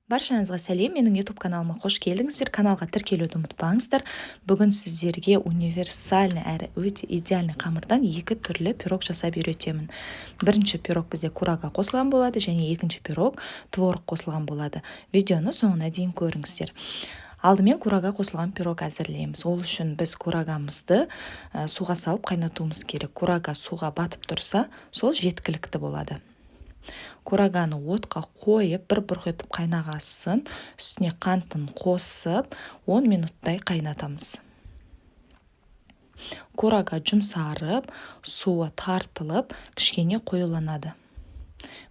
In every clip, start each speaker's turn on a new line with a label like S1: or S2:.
S1: Баршаңызға сәлем, менің YouTube каналыма қош келдіңіздер. Каналға тіркелуді ұмытпаңыздар. Бүгін сіздерге универсальный әрі өте идеальный қамырдан екі түрлі пирог жасап үйретемін. Бірінші пирог бізде курага қосылған болады, және екінші пирог творог қосылған болады. Видеоны соңына дейін көріңіздер. Алдымен курага қосылған пирог әзірлейміз. Ол үшін біз курагамызды суға салып қайнатуымыз керек. Курага суға батып тұрса, сол жеткілікті болады. Кураганы отқа қойып, бір бұрқ етіп қайнағасын, үстіне қантын қосып, 10 минуттай қайнатамыз. Курага жұмсарып, суы тартылып, кішкене қоюланады.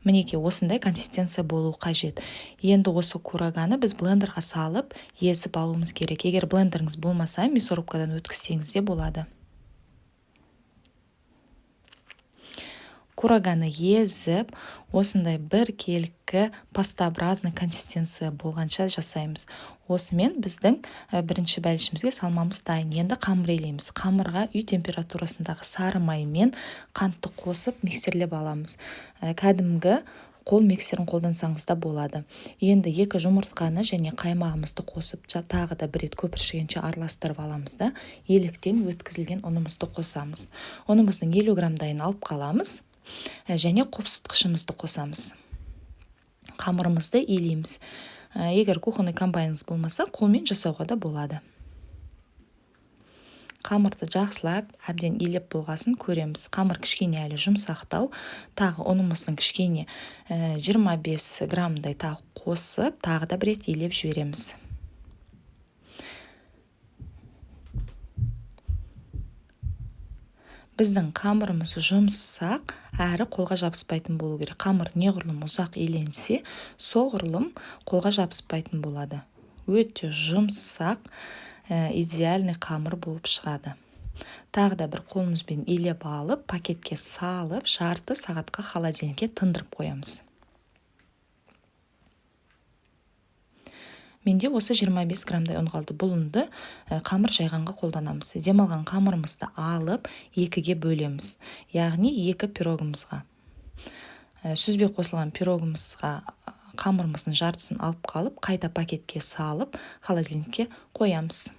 S1: Мінекей, осындай консистенция болу қажет. Енді осы кураганы біз блендерға салып, езіп алуымыз керек. Егер блендеріңіз болмаса, мясорубкадан өткізсеңіз де болады. Кураганы езіп, осындай бір келкі пастообразный консистенция болғанша жасаймыз. Осымен біздің бірінші бәлішімізге салмамыз дайын. Енді қамыр илейміз. Қамырға үй температурасындағы сары май мен қантты қосып миксерлеп аламыз. Кәдімгі қол миксерін қолдансаңыз да болады. Енді екі жұмыртқаны және қаймағымызды қосып, тағы да бір рет көпіршігенше араластырып аламыз да, електен өткізілген ұнымызды қосамыз. Ұнымыздың 50 граммдайын алып қаламыз. Және қопсытқышымызды қосамыз. Қамырымызды илейміз. Егер кухонный комбайныңыз болмаса, қолмен жасауға да болады. Қамырды жақсылап әбден илеп болғасын көреміз. Қамыр кішкене әлі жұмсақтау. Тағы ұнымыздың кішкене 25 граммдай тағы қосып, тағы да бір рет илеп жібереміз. Біздің қамырымыз жұмсақ, әрі қолға жабыспайтын болу керек. Қамыр неғұрлым ұзақ иленсе, соғұрлым қолға жабыспайтын болады. Өте жұмсақ, идеальный қамыр болып шығады. Тағы да бір қолымызбен илеп алып, пакетке салып, жарты сағатқа холодильникке тындырып қоямыз. Менде осы 25 граммдай ұн қалды. Бұл ұнды қамыр жайғанға қолданамыз. Демалған қамырымызды алып, екіге бөлеміз. Яғни екі пирогымызға. Сүзбе қосылған пирогымызға қамырымыздың жартысын алып қалып, қайта пакетке салып, холодильникке қоямыз.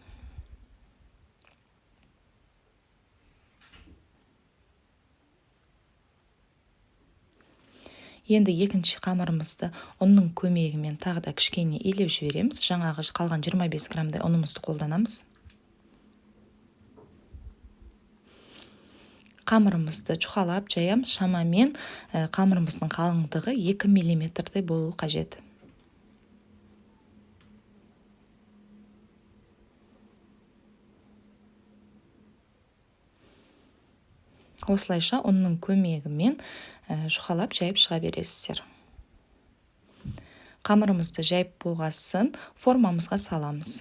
S1: Енді екінші қамырымызды ұнның көмегімен тағы да кішкене илеп жібереміз. Жаңағы қалған 25 граммдай ұнымызды қолданамыз. Қамырымызды жұқалап жаямыз. Шамамен қамырымыздың қалыңдығы 2 миллиметрдей болуы қажет. Осылайша ұнның көмегімен жұқалап жайып шыға бересіздер. Қамырымызды жайып болғасын формамызға саламыз.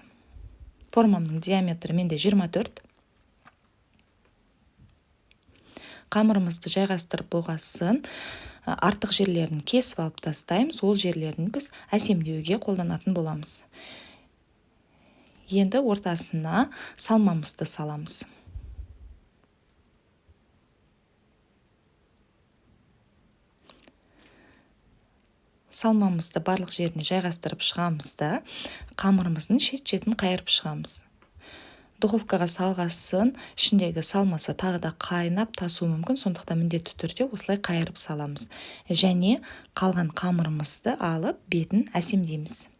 S1: Формамның диаметрі менде 24. Қамырымызды жайғастырып болғасын артық жерлерін кесіп алып тастаймыз. Ол жерлерін біз әсемдеуге қолданатын боламыз. Енді ортасына салмамызды саламыз. Салмамызды барлық жеріне жайғастырып шығамыз да, қамырымыздың шет-шетін қайырып шығамыз. Духовкаға салғасын, ішіндегі салмасы тағы да қайнап тасуы мүмкін, сондықтан міндетті түрде осылай қайырып саламыз. Және қалған қамырымызды алып, бетін әсемдейміз.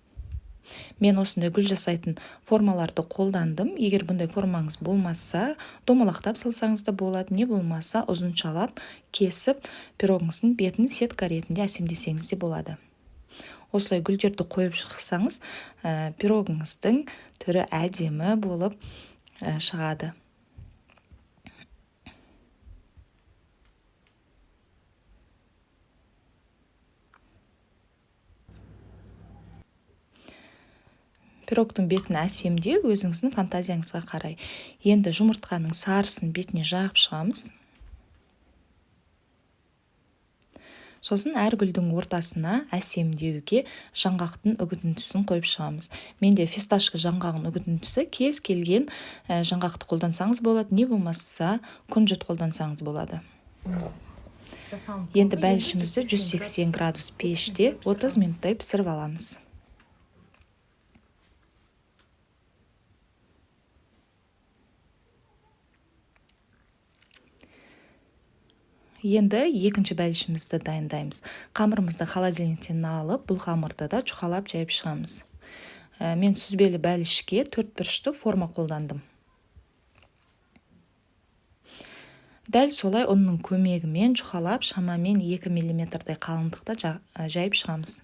S1: Мен осындай гүл жасайтын формаларды қолдандым. Егер бұндай формаңыз болмаса, домалақтап салсаңыз да болады, не болмаса ұзыншалап кесіп, пирогыңыздың бетін сетка ретінде әсемдесеңіз де болады. Осылай гүлдерді қойып шықсаңыз, пирогыңыздың түрі әдемі болып шығады. Пирогтың бетін әсемдеу өзіңіздің фантазияңызға қарай. Енді жұмыртқаның сарысын бетіне жағып шығамыз. Сосын әр гүлдің ортасына әсемдеуге жаңғақтың үгітіндісін қойып шығамыз. Менде фисташка жаңғағының үгітіндісі, кез келген жаңғақты қолдансаңыз болады, не болмаса күнжіт қолдансаңыз болады.
S2: Жасалынып
S1: Енді
S2: болды.
S1: бәлішімізді 180 градус пеште 30 минуттай пісіріп аламыз. Енді екінші бәлішімізді дайындаймыз. Қамырымызды холодильниктен алып, бұл қамырды да жұқалап жайып шығамыз. Мен сүзбелі бәлішке 4 бұрышты форма қолдандым. Дәл солай ұнның көмегімен жұқалап, шамамен 2 миллиметрдей қалыңдықта жайып шығамыз.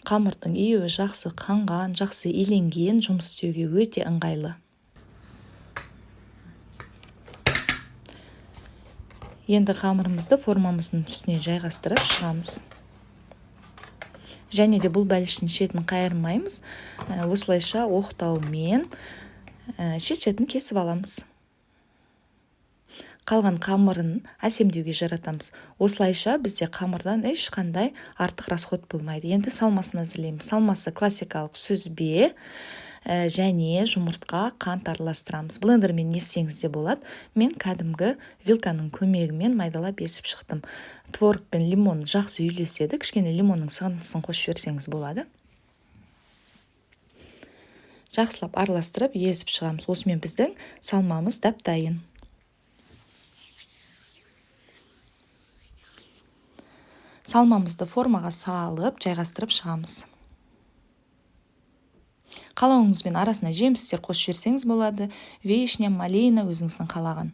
S1: Қамырдың иуі жақсы қанған, жақсы иленген, жұмыс істеуге өте ыңғайлы. Енді қамырымызды формамыздың үстіне жайғастырып шығамыз. Және де бұл бәліштің шетін қайырмаймыз. Осылайша оқтаумен шет-шетін кесіп аламыз. Қалған қамырын әсемдеуге жаратамыз. Осылайша бізде қамырдан ешқандай артық расход болмайды. Енді салмасын әзірлейміз. Салмасы классикалық сүзбе және жұмыртқа, қант араластырамыз. Блендермен ессеңіз де болады. Мен кәдімгі вилканың көмегімен майдалап есіп шықтым. Творог пен лимон жақсы үйлеседі. Кішкене лимонның сығындысын қосып жіберсеңіз болады. Жақсылап араластырып езіп шығамыз. Осымен біздің салмамыз дап-дайын. Салмамызды формаға салып, жайғастырып шығамыз. Қалауыңызбен арасына жемістер қосып жіберсеңіз болады. Вишня, малина, өзіңіздің қалаған.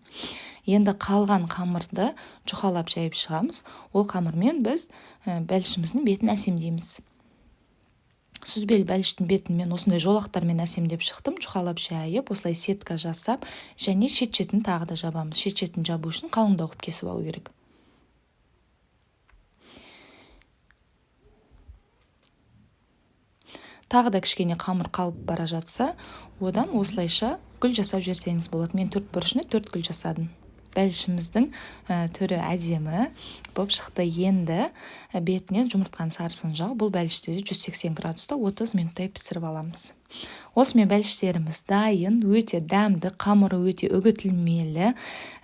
S1: Енді қалған қамырды жұқалап жайып шығамыз. Ол қамырмен біз бәлішіміздің бетін әсемдейміз. Сүзбелі бәліштің бетін мен осындай жолақтармен әсемдеп шықтым. Жұқалап жайып, осылай сетка жасап, және шет-шетін тағы да жабамыз. Шет-шетін жабу үшін қалыңдау қылып кесіп алу керек. Тағы да кішкене қамыр қалып бара жатса, одан осылайша гүл жасап жіберсеңіз болады. Мен 4 бұрышына 4 гүл жасадым. Бәлішіміздің түрі әдемі болып шықты. Енді бетіне жұмыртқаның сарысын жағып, бұл бәлішті де 180 градуста 30 минуттай пісіріп аламыз. Осымен бәліштеріміз дайын, өте дәмді, қамыры өте үгітілмелі.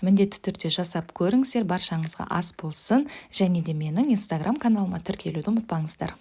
S1: Міндетті түрде жасап көріңіздер, баршаңызға ас болсын. Және де менің Instagram каналыма тіркелуді ұмытпаңыздар.